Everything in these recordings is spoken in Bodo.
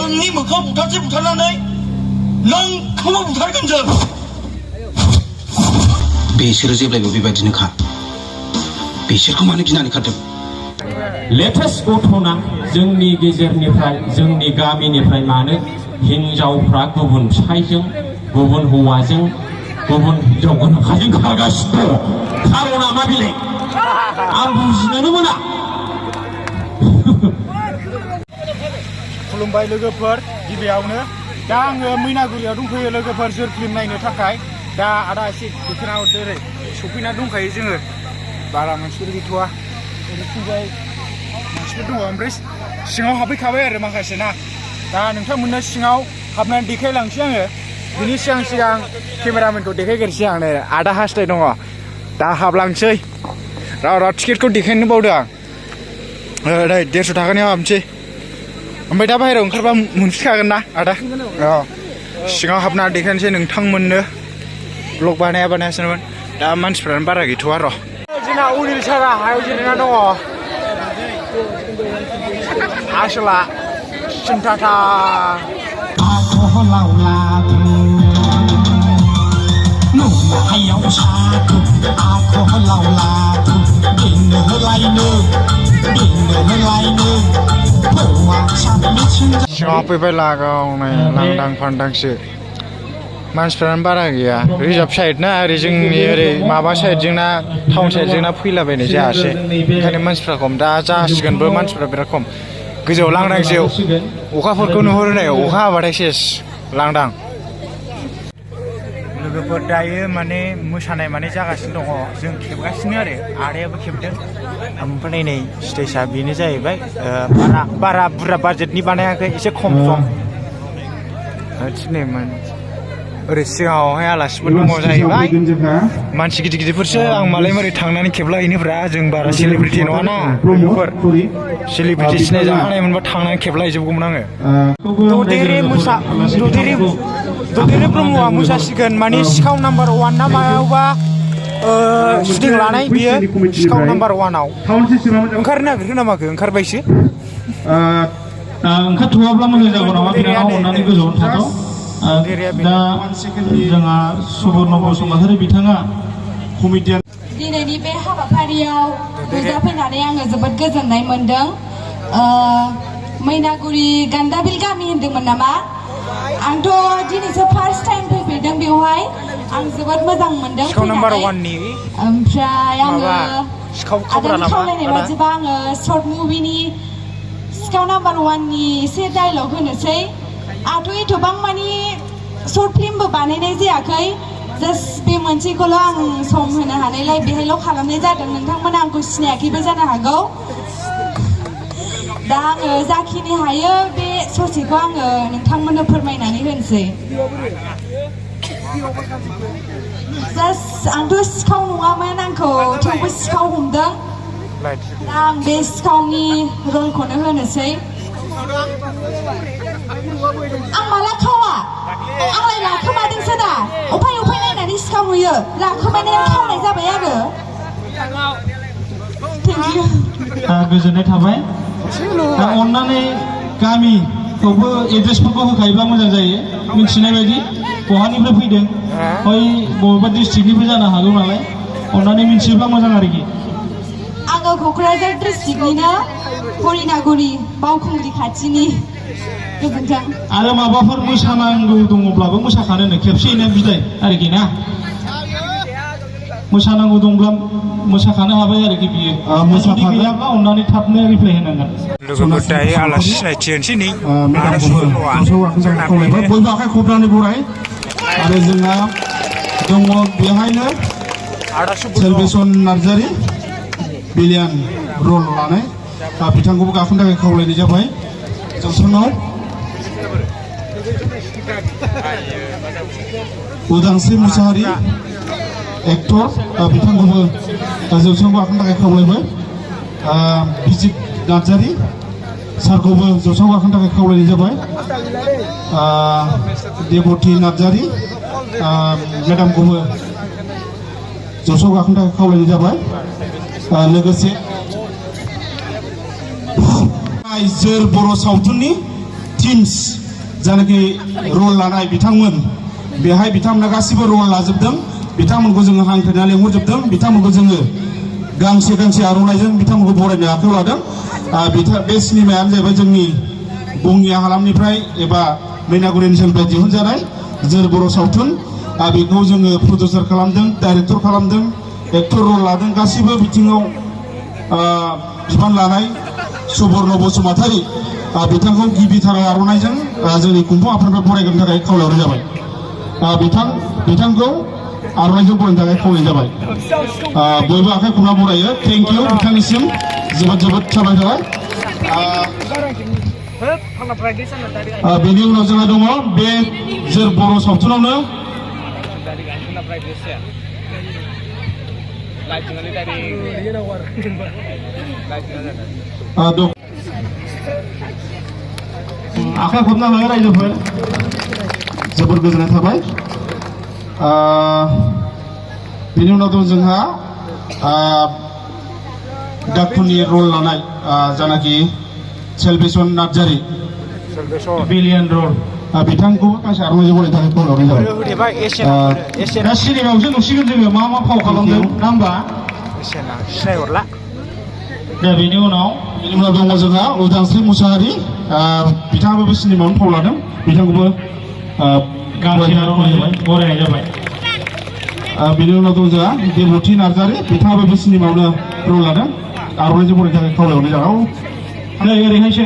नोंनि मोखां बुथारसे बुथारनानै नोंखौबो बुथारगोन जों। बिसोरो जेब्लायबो बेबायदिनोखा। बिसोरखौ मानो गिनानै खारदों? लेटेस्ट गथ'ना जोंनि गेजेरनिफ्राय जोंनि गामिनिफ्राय मानो हिनजावफ्रा गुबुन फिसायजों गुबुन हौवाजों गुबुन हिनजाव गोनांखाजों खारगासिनो दङ? खार'ना मा बेलाय? आं बुजिनोनो मोना। खुलुमबाय लोगोफोर, गिबियावनो दा आङो मैनागुरियाव दंफैयो लोगोफोर जोर फिल्म नायनो थाखाय। दा आदा एसे दिखोना हरदो ओरै सफैना दंखायो जोङो। बारा मानसिफोर गैथ'वा, ओरैथिंजाय मानसिफोर दङ, ओमफ्राय सिङाव हाबफैखाबाय आरो माखासे ना। दा नोंथांमोननो सिङाव हाबनानै देखायलांसै आङो। बिनि सिगां केमेरामेनखौ देखायग्रोसै आं। नै आदा हासथाय दङ, दा हाबलांसै। र' टिकेटखौ देखायनो बावदों आं। नै 150 थाखानियाव हाबनोसै। ओमफ्राय दा बाहेरायाव ओंखारबा मोनफिनखागोन ना आदा? औ, सिङाव हाबना देखायनोसै नोंथांमोननो। ब्लग बानायासैमोन। दा मानसिफ्रानो बारा गैथ'वा र'। जोंना उरिल सारा हायाव जिरायना दङ। आसला सिन्थाथा सिङाव फैबाय लागावनाय लांदां फान्दांसो। मानसिफ्रानो बारा गैया। रिजार्भ साइड ना, ओरै जोंनि ओरै माबा साइडजोंना टाउन साइडजोंना फैलाबायनाय जायासै, ओंखायनो मानसिफ्रा खम। दा जासिगोनबो मानसिफ्रा बिराद खम। गोजौआव लांदांसो, अखाफोरखौ नुहुरो नै, अखा हाबाथाय सेस लांदां। लोगोफोर दायो माने मोसानाय माने जागासिनो दङ, जों खेबगासिनो आरो आदायाबो खेबदों। ओमफ्राय नै स्टेजआ बेनो जाहैबाय। बारा बुरजा बाजेटनि बानायाखै, एसे खम सम। थिनैमोन ओरै सिगाङावहाय आलासिफोर दङ जाहैबाय, मानसि गिदिर गिदिरफोरसो। आं मालाय मारै थांनानै खेबलाहैनोब्रा, जों बारा सेलिब्रिटि नङाना लोगोफोर। सेलिब्रिटि सिनायजाखानाय मोनबा थांनानै खेबलाहैजोबगौमोन आङो। ददेरे ब्रह्मआ मोसासिगोन, माने सिखाव नाम्बार 1 ना मायावबा शुटिं लानाय बियो। सिखाव नाम्बार 1आव ओंखारनो नागिरखो ना माखो? ओंखारबायसो। ओंखारथ'वाब्ला मोजां जागौ नामा? बिनानाव अननानै गोजौआव थाथ'। दा जोंहा सुबर्न बसुमतारी बिथाङा कमेडियान। दिनैनि बे हाबाफारियाव नुजाफैनानै आङो जोबोद गोजोननाय मोनदों। मैनागुरि गान्दाबिल गामि होनदोंमोन नामा? आंथ' दिनैसो फार्स्ट टाइम फैफेरदों बेवहाय। आं जोबोद मोजां मोनदों फैनानै। ओमफ्राय आङो आदानि खावलायनाय बादिबा आङो सर्ट मुभिनि सिखाव नाम्बार 1नि एसे डायलग होनोसै। आंथ' एथबां मानि सर्ट फिल्मबो बानायनाय जायाखै, जास्ट बे मोनसेखौल' आं सम होनो हानायलाय बेहायल' खालामनाय जादों। नोंथांमोना आंखौ सिनायाखैबो जानो हागौ। दा आङो जाखिनि हायो बे ससेखौ आङो नोंथांमोननो फोरमायनानै होनोसै। जास्ट आंथ' सिखाव नङामोन, आंखौ थेवबो सिखाव हमदों। दा आं बे सिखावनि रलखौनो होनोसै। आं माला खावा, आंलाय लाखोमादोंसो दा। अफाय नायनानै सिखाव नुयो, लाखोमानायाव खावनाय जाबाय आरो। गोजोननाय थाबाय। अननानै गामिखौबो एड्रेसफोरखौ होखायोब्ला मोजां जायो, मिथिनाय बायदि। बहानिफ्राय फैदों, बै बबेबा डिस्ट्रिक्टनिफ्राय जानो हागौ नालाय, अननानै मिथियोब्ला मोजां आरोखि। आङो क'क्राझार डिस्ट्रिक्टनिनो हरिनागुरि बावखुंग्रि खाथिनि। गोजोन्थों। आरो माबाफोर मोसानांगौ दङब्लाबो मोसाखानो खेबसेयैनो बिदाय आरोखि ना। मोसानांगौ दंब्ला मोसाखानो हाबाय आरोखि बियो। जुदि गैयाब्ला अननानै थाबनो रिप्लाय होनांगोन। लोगोफोर दायो आलासि सिनायथि होनोसै नै। बयबो आखाइ खबनानै बराय। आरो जोंहा दङ बेहायनो सेलभेसन नार्जारि बिलियान रल लानाय, बिथांखौबो गाखोनो थाखाय खावलायनाय जाबाय जौसाङाव। उदांस्रि मुसाहारि एक्टर, बिथांखौबो जौसाङाव गाखोनो थाखाय खावलायबाय। बिजित नार्जारि सारखौबो जौसाङाव गाखोनो थाखाय खावलायनाय जाबाय। देबति नार्जारि मेडामखौबो जौसाङाव गाखोनो थाखाय खावलायनाय जाबाय। लोगोसे जोर बर' सावथुननि टीम्स जानाखि रल लानाय बिथांमोन बेहाय बिथांमोना गासिबो रल लाजोबदों बिथांमोनखौ जोङो हांख्रायना लेंहरजोबदों बिथांमोनखौ जोङो गांसे गांसे आर'नाइजों बिथांमोनखौ बरायनो आखायाव लादों बे सिनेमायानो जाहैबाय जोंनि बंगिया हालामनिफ्राय एबा मैनागुरि ओनसोलनिफ्राय दिहुनजानाय जोर बर' सावथुन बेखौ जोङो प्रडिउसार खालामदों डाइरेक्टर खालामदों एक्टर रल लादों गासिबो बिथिङाव बिबान लानाय सुबर्न बसुमतारी बिथांखौ गिबिथाराव आर'नाइजों जोंनि खुंफुं आफादनिफ्राय बरायनो थाखाय खावलायहरनाय जाबाय बिथांखौ आर'नाइजों बरायनो थाखाय खावलायनाय जाबाय बयबो आखाइ खबना बरायो थेंक इउ बिथांनिसिम जोबोद जोबोद साबायखर बेनि उनाव जोंहा दङ बे जोर बर' सावथुनावनो आखाइ खबना हो रायजोफोर जोबोद गोजोननाय थाबाय बेनि उनाव दं जोंहा डाक्टरनि रल लानाय जानाखि सेलभेसन नार्जारि बिलियन रल बिथांखौबो गांसे आर'नाइजों बरायनो थाखाय खावलायहरनाय जाबाय दा सिनेमायावसो नुसिगोन जोङो मा मा फाव खालामदों ना होमबा सिनायहरला दा बेनि उनाव दङ जोंहा उदांस्रि मुसाहारि बिथाङाबो बे सिनेमायावनो फाव लादों बिथांखौबो बरायनाय जाबाय बेनि उनाव दं जोंहा देबथि नार्जारि बिथाङाबो बे सिनेमायावनो रल लादों आर'नाइजों बरायनो थाखाय खावलायहरनाय जाबाय नै ओरैहायसो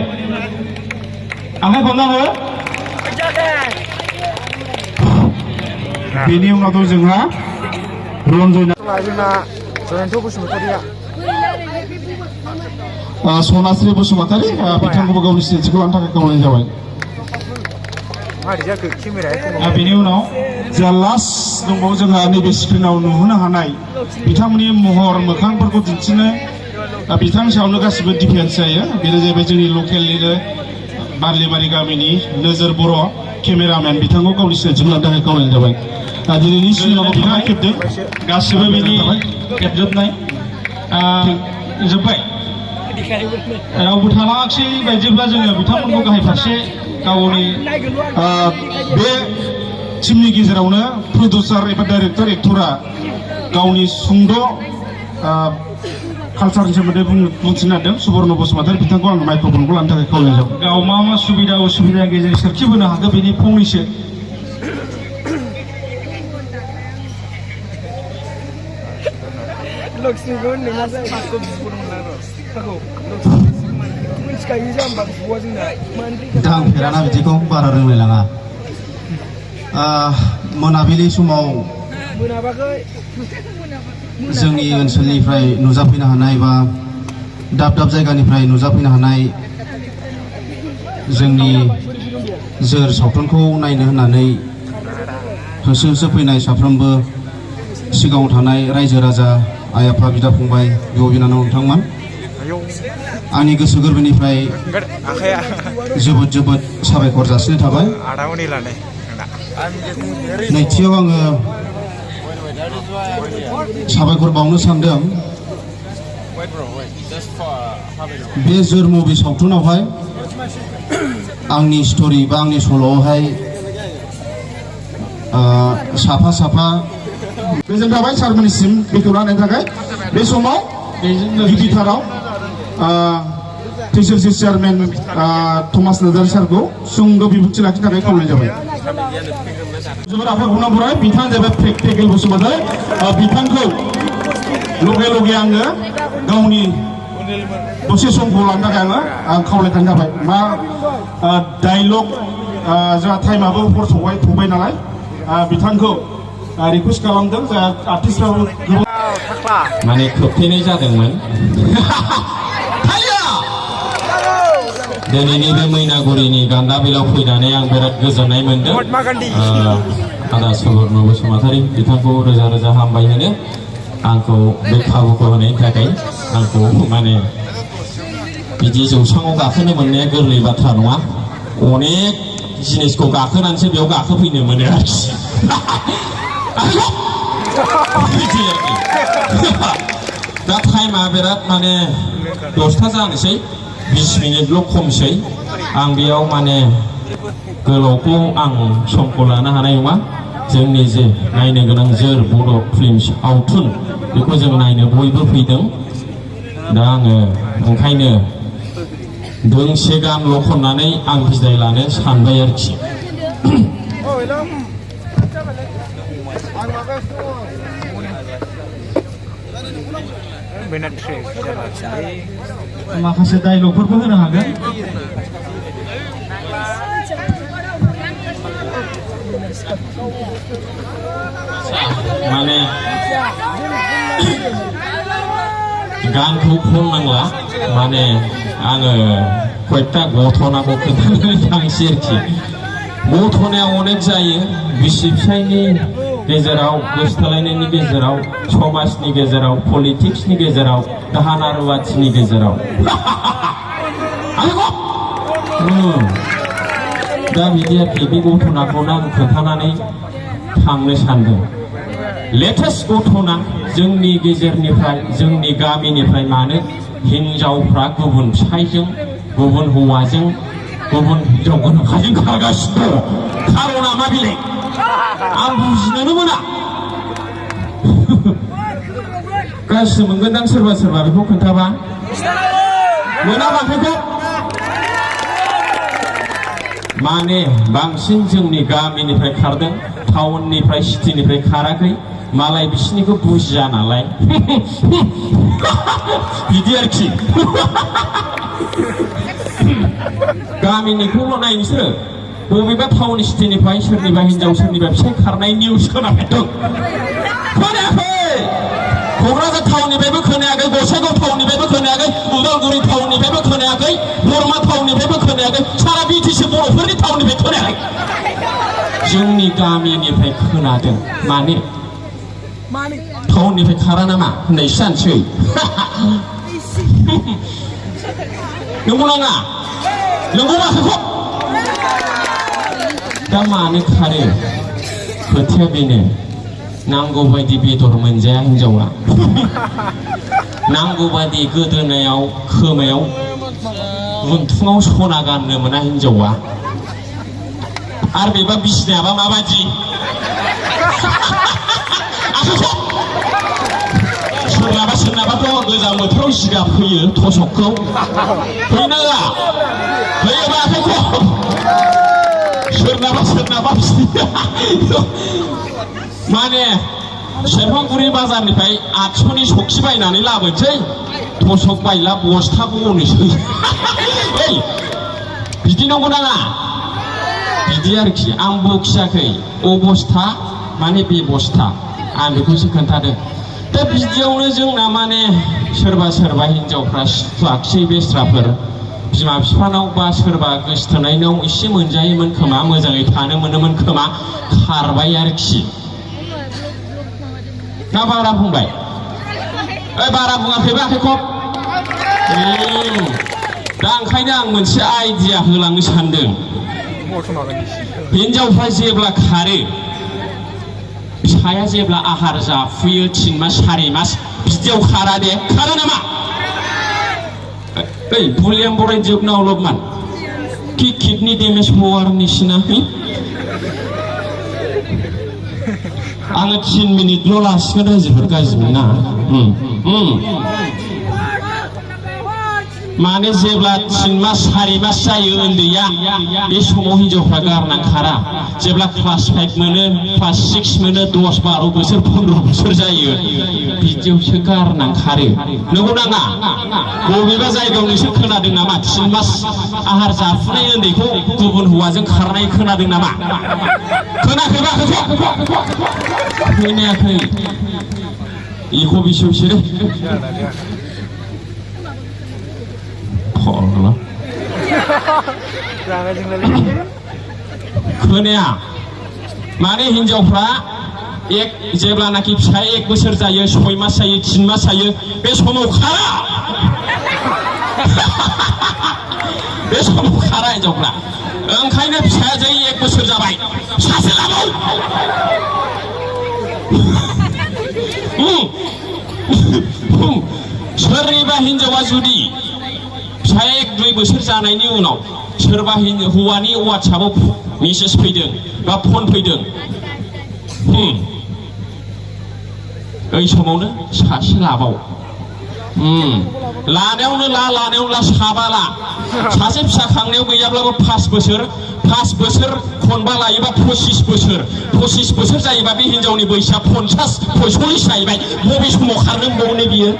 आखाइ खबना हो बेनि उनाव दं जोंहा रन्जना जोंना जयन्त बसुमतारिया सनास्रि बसुमतारी बिथांखौबो गावनि सिनायथिखौ लानो थाखाय खावलायनाय जाबाय बेनि उनाव जा लास्ट दंबावो जोंहा नैबे स्क्रिनाव नुहोनो हानाय बिथांमोननि महर मोखांफोरखौ दिन्थिनो बिथांनि सायावनो गासिबो डिफेन्स जायो बेनो जाहैबाय जोंनि लकेलनिनो बारलिमारि गामिनि नोजोर बर' केमेरामेन बिथांखौ गावनि सिनायथिखौ लानो थाखाय खावलायनाय जाबाय दिनैनि सिनेमाखौ बिथाङा खेबदों गासिबो बेनि खेबजोबनाय जोब्बाय रावबो थालाङाखसै बायदिब्ला जोङो बिथांमोनखौ गाहाय फारसे गावनि बे टिमनि गेजेरावनो प्रडिउसार एबा डाइरेक्टर एक्टरा गावनि सुंद' कालचारनि सोमोन्दै बुंथिनो नागिरदों सुबर्न बसुमतारी बिथांखौ आङो माइक्र'फनखौ लानो थाखाय खावलायनाय जाबाय गाव मा मा सुबिदा उसुबिदानि गेजेरजों सोरखिबोनो हागौ बेनि फंनैसो बिथां फेराना बिदिखौ बारा रोंलायलाङा मोनाबिलि समाव जोंनि ओनसोलनिफ्राय नुजाफैनो हानाय बा दाब दाब जायगानिफ्राय नुजाफैनो हानाय जोंनि जोर सावथुनखौ नायनो होननानै होसो होसो फैनाय साफ्रोमबो सिगाङाव थानाय रायजो राजा आइ आफा बिदा फंबाय बिब' बिनानाव नोंथांमोन आंनि गोसो गोरबोनिफ्राय जोबोद जोबोद साबायखर जासिनाय थाबाय नैथियाव आङो साबायखर बावनो सानदों बे जोर मुभि सावथुनावहाय आंनि स्ट'रि बा आंनि सल'आवहाय साफा साफा गोजोन थाबाय सारमोननिसिम बेखेवना होनायनि थाखाय बे समाव गिबिथाराव टिसिएलसि चेयारमेन थमास नार्जारि सारखौ सुंद' बिबुंथि लाखिनो थाखाय खावलायनाय जाबाय जोबोद आखाइ खबना बराय बिथाङा जाबाय प्रेक्टिकेल बसुमतारी बिथांखौ लगे लगे आङो गावनि दसे समखौ लानो थाखाय आं खावलायनाय जाबाय मा डायलग जोंहा टाइमाबो हर थौबाय नालाय बिथांखौ रिकुवेस्ट खालामदों जा आर्टिस्टफ्राबो माने खोबथेनाय जादोंमोन दिनैनि बे मैनागुरिनि गान्दाबिलाव फैनानै आं बिराद गोजोननाय मोनदों आदा सुबर्न बसुमतारी बिथांखौ रोजा रोजा हामबाय होनो आंखौ बे खाबुखौ होनायनि थाखाय आंखौ माने बिदि जौसाङाव गाखोनो मोननाया गोरलै बाथ्रा नङा अनेक जिनिसखौ गाखोनानैसो बेयाव गाखोफैनो मोनो आरोखि दा टाइमा बिराद माने 10ता जानोसै 20 मिनिटल' खमसै आं बेयाव माने गोलावखौ आं समखौ लानो हानाय नङा जोंनि जे नायनो गोनां जोर बर' फिल्म सावथुन बेखौ जों नायनो बयबो फैदों दा आङो ओंखायनो दोंसे गानल' खननानै आं बिदाय लानो सानबाय आरोखि माखासे डायलगफोरबो होनो हागोन माने गानखौ खननांला माने आङो कयता घटनाखौ खोन्थानो थांसै आरोखि घटनाया अनेक जायो बिसि फिसायनि गेजेराव गोसोथोलायनायनि गेजेराव समाजनि गेजेराव पलिटिक्सनि गेजेराव दाहोना रुवाथिनि गेजेराव दा बिदि आरोखि बे घटनाखौनो आं खोन्थानानै थांनो सानदों लेटेस्ट घटना जोंनि गेजेरनिफ्राय जोंनि गामिनिफ्राय मानो हिनजावफ्रा गुबुन फिसायजों गुबुन हौवाजों गुबुन हिनजाव गोनांखाजों खारगासिनो दं खारना मा बेलाय आं बुजिनोनो मोना गाज्रि मोनगोनदां सोरबा सोरबा बेखौ खोन्थाबा मोना बांद्रायखौ माने बांसिन जोंनि गामिनिफ्राय खारदों टाउननिफ्राय सिटिनिफ्राय खाराखै मालाय बिसिनिखौ बुजिया नालाय बिदि आरोखि गामिनिखौल' नाय नोंसोरो बबेबा टाउन सिटिनिफ्राय सोरनिबा हिनजाव सोरनिबा फिसाय खारनाय निउस खोनाफेरदों खोनायाखै क'क्राझार टाउननिफ्रायबो खोनायाखै गसाइगाव टाउननिफ्रायबो खोनायाखै उदालगुरि टाउननिफ्रायबो खोनायाखै बोरमा टाउननिफ्रायबो खोनायाखै सारा बिटिसि बर'फोरनि टाउननिफ्राय खोनायाखै जोंनि गामिनिफ्राय खोनादों माने टाउननिफ्राय खारा नामा होननायसो जानोसै नंगौ नाङा नंगौ माखौ दा मानो खारो खोथाया बेनो नांगौ बायदि बेदर मोनजाया हिनजावा नांगौ बायदि गोदोनायाव खोमायाव गुन्थुङाव सना गाननो मोना हिनजावा आरो बेबा बिसिनायाबा माबायदि सोरनाबा सोरनाबाथ' गोजां बोथोराव जिगाब फैयो थसकखौ फैनाङा फैयोबा आखाइखौ सोरनाबा सोरनाबा माने सेरफांगुरि बाजारनिफ्राय 800नि सखि बायनानै लाबोनोसै थसक बायला बस्था बनोसै बिदि नंगौ नाङा बिदि आरोखि आं बखियाखै अबस्था माने बेबस्था आं बेखौसो खोन्थादों दा बिदियावनो जोंना माने सोरबा सोरबा हिनजावफ्रा सुखुआखिसै बेस्राफोर बिमा बिफानाव बा सोरबा गोसथोनायनाव एसे मोनजायोमोन खोमा मोजाङै थानो मोनोमोन खोमा खारबाय आरोखि ना बारा बुंबाय बारा बुङाखैबा आखाइखौ दा ओंखायनो आं मोनसे आइडिया होलांनो सानदों हिनजावफ्रा जेब्ला खारो फिसाया जेब्ला आहार जाफुयो 3 मास 4 मास बिदियाव खारा दे खारो नामा बुलियाम बरायजोबना अलपमान कि किडनि डेमेज हवार निसिना आङो 3 मिनिटल' लासिगोन रायजोफोर गाज्रि मोना माने जेब्ला 3 मास 4 मास जायो उन्दैया बे समाव हिनजावफ्रा गारना खारा जेब्ला क्लास 5 मोनो क्लास 6 मोनो 10 12 बोसोर 15 बोसोर जायो बिदियावसो गारना खारो नंगौ नाङा बबेबा जायगायाव नोंसोर खोनादों नामा 3 मास आहार जाफुनाय उन्दैखौ गुबुन हौवाजों खारनाय खोनादों नामा खोनाखैबा खोनायाखै इखौ बिसोर खोनाया माने हिनजावफ्रा जेब्लानाखि फिसाय 1 बोसोर जायो 6 मास जायो 3 मास जायो बे समाव खारा बे समाव खारा हिनजावफ्रा ओंखायनो फिसाया जै 1 बोसोर जाबाय सासे लाबाव सोरनिबा हिनजावा जुदि 1 बोसोर जानायनि उनाव सोरबा हौवानि वाट्सआपआव मेसेज फैदों बा फन फैदों ओइ समावनो सासे लाबाव लानायावनो ला साबा ला सासे फिसा खांनायाव गैयाब्लाबो 5 बोसोर खनबा लायोबा 25 बोसोर जायोबा बे हिनजावनि बैसोआ 50-45 जाहैबाय बबे समाव खारनोबावनो बियो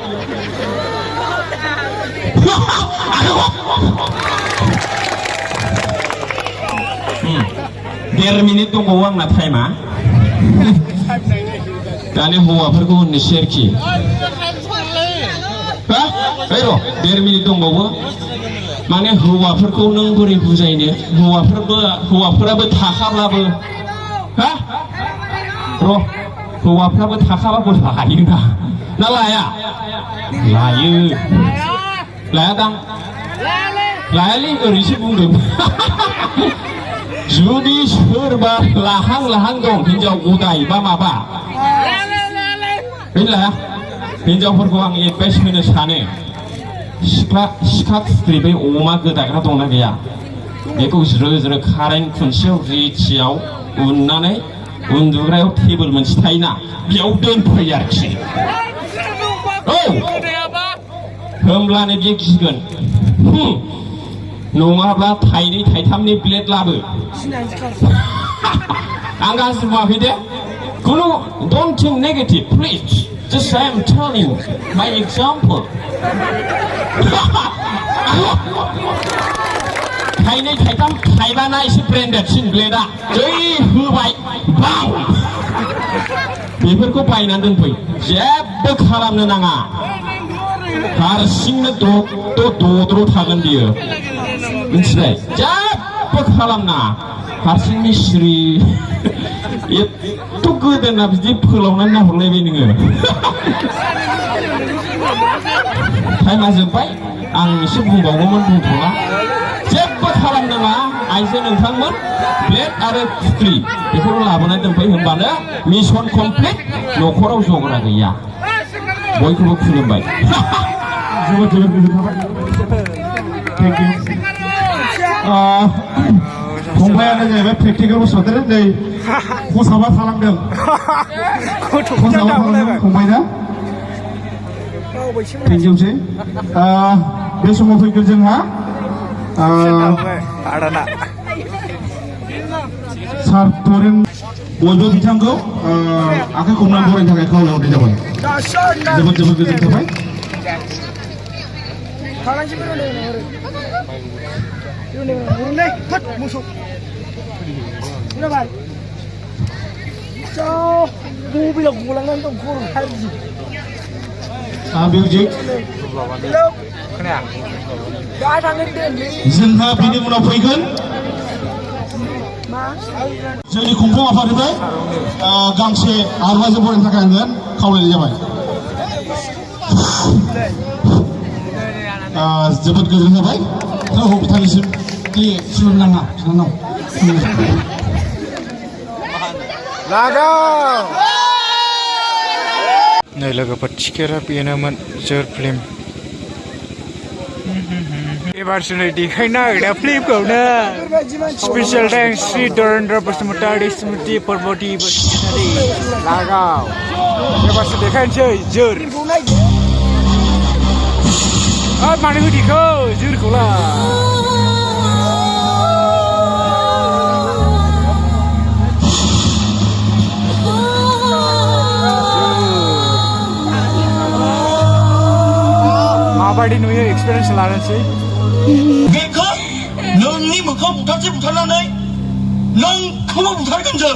1.5 मिनिट दंबावो आंना टाइमा दानि हौवाफोरखौ होननोसै आरोखि 1.5 मिनिट दंबावो माने हौवाफोरखौ नों बोरै बुजायनो हौवाफोराबो थाखाब्लाबो हौवाफ्राबो थाखाबाबो लायो ना लाया लायादां लायालै ओरैसो बुंदों जुदि सोरबा लाहां दं हिनजाव गदाय बा माबा बे लाया हिनजावफोरखौ आं एडभाइस होनो सानो सिखा खुख्रि बै अमा गोदाग्रा दंना गैया बेखौ ज्रो कारेन्ट खुन्सेयाव रिथियाव उननानै उन्दुग्रायाव टेबोल मोनसे थायोना बेयाव दोनफै आरोखि होमब्लानो बे गिगोन नङाब्ला 2-3 ब्लेड लाबो आं गाज्रि बुङाखै दे खुनु don't think negative please just I am telling my example 2-3 थाइबाना एसे ब्रेन्डेडसिन ब्लेडा जै होबाय बाव बेफोरखौ बायनानै दोनफै जेबो खालामनो नाङा हारसिंनो दद्र' थागोन बियो मिथिबाय जेबो खालामना हारसिंनो सिरि एथ' गोदोना बिदि फोलावनानै नाहरलायबाय नोङो टाइमा जोब्बाय आं एसे बुंबावगौमोन बुंथ'ला जेबो खालामनाङा आइजो नोंथांमोन ब्लेड आरो खुख्रि बेखौल' लाबोनानै दोनफै होनबानो मिशन कमप्लिट न'खराव जगरा गैया बयखौबो खुलुमबाय जोबोद गोजोन थाबाय थेंक इउ फंबायानो जाहैबाय प्रेक्टिकेल बसुमतारी नै खसाबा थालांदों फंबाय ना थेंकिउसै बे समाव फैगोन जोंहा सार तरेन बयबो बिथांखौ आखाइ खबनानै बरायनो थाखाय खावलायहरनाय जाबाय जोबोद गोजोन थाबाय मिउजिक जोंहा बिनि उनाव फैगोन जोंनि खुंफुं आफादनिफ्राय गांसे आर'नाइजों बरायनो थाखाय आङो खावलायनाय जाबाय जोबोद गोजोन जाबाय बिथांनिसिम खुलुमनाङा बिनानाव नै लोगोफोर टिकेटआ बेनोमोन जोर फिल्म एबारसो नै देखायनो नागिरदों फिल्मखौनो स्पेसियेल थेंक्स श्री धरेन्द्र बसुमतारी स्मृति परबती बसुमतारी लागाव एबारसो देखायनोसै जोर मानो होदिखौ जोरखौलाय माबायदि नुयो एक्सपिरियेन्स लानोसै बेखौ नोंनि मोखां बुथारनानै नोंखौबो बुथारगोन जों